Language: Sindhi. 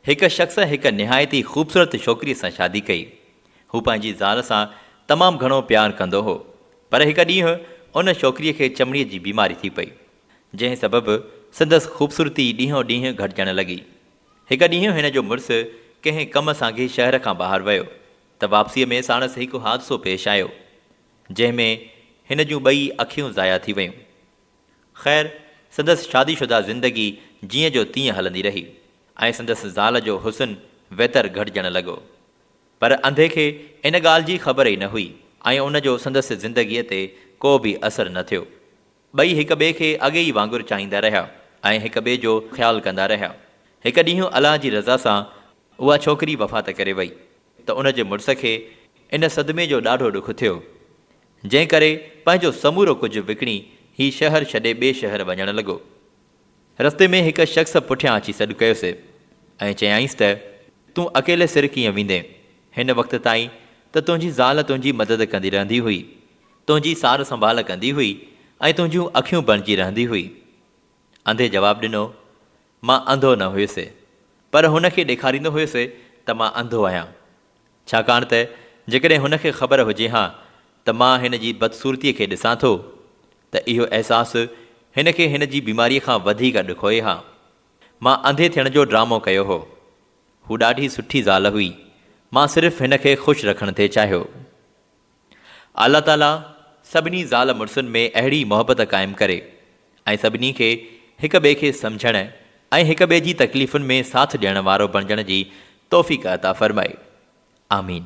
هڪ شخص هڪ نهايت ئي خوبصورت ڇوڪريء سان شادي ڪئي. هو پنهنجي زال سان تمام گهڻو پيار ڪندو هو. پر هڪ ڏينهن ان ڇوڪريء کي چمڙيء جي بيماري ٿي پئي، جنهن سبب سندس خوبصورتي ڏينهون ڏينهن گهٽجڻ لڳي. هڪ ڏينهن هن جو مڙس ڪنهن ڪم سانگي شهر کان ٻاهر ويو ته واپسيء ۾ ساڻس هڪ حادثو پيش آيو، جنهن ۾ هن جون ٻئي اکيون ضايع ٿي ويون. خير، سندس شادي شده زندگي جيئن جو تيئن هلندي رهي ۽ سندس زال جو حسن ويتر گهٽجڻ لڳو. پر انڌي کي ان ڳالهه جي خبر ئي نه هئي ۽ ان جو سندس زندگيء تي ڪو به اثر نه ٿيو. ٻئي هڪ ٻئي کي اڳي ئي وانگر چاهيندا رهيا ۽ هڪ ٻئي جو خيال ڪندا رهيا. هڪ ڏينهن الله جي رضا سان اها ڇوڪري وفات ڪري وئي. ته ان جي مڙس کي ان صدمي جو ڏاڍو ڏک ٿيو، جنهن ڪري پنهنجو سمورو ڪجهه وڪڻي هي شهر ڇڏي ٻئي شهر وڃڻ لڳو. رستي ۾ هڪ شخص پٺيان اچي سڏ ڪيس ۽ چيائينس ته، تون اڪيلي سر ڪيئن ويندين؟ هن وقت تائين ته تنهنجي زال تنهنجي مدد ڪندي رهندي هئي، تنهنجي سار سنڀال ڪندي هئي ۽ تنهنجون اکيون بڻجي رهندي هئي. انڌي جواب ڏنو، مان انڌو نه هيس، پر هن کي ڏيکاريندو هيس ته مان انڌو آهيان. ڇاڪاڻ ته جيڪڏهن هن کي خبر هجي ها ته مان هن جي بدصورتيء کي ڏسان ٿو ته اهو احساس هن کي هن جي بيماريء کان وڌيڪ ڏکوئي ها. مان انڌي ٿيڻ جو ڊرامو ڪيو هو. هو ڏاڍي سٺي زال هئي. مان صرف هن کي خوش رکڻ ٿي چاهيو. الله تعاليٰ سڀني زال مڙسن ۾ اهڙي محبت قائم ڪري ۽ سڀني کي هڪ ٻئي کي سمجهڻ ۽ هڪ ٻئي جي تڪليفن ۾ ساٿ ڏيڻ وارو بڻجڻ جي توفيق عطا فرمائي. آمين.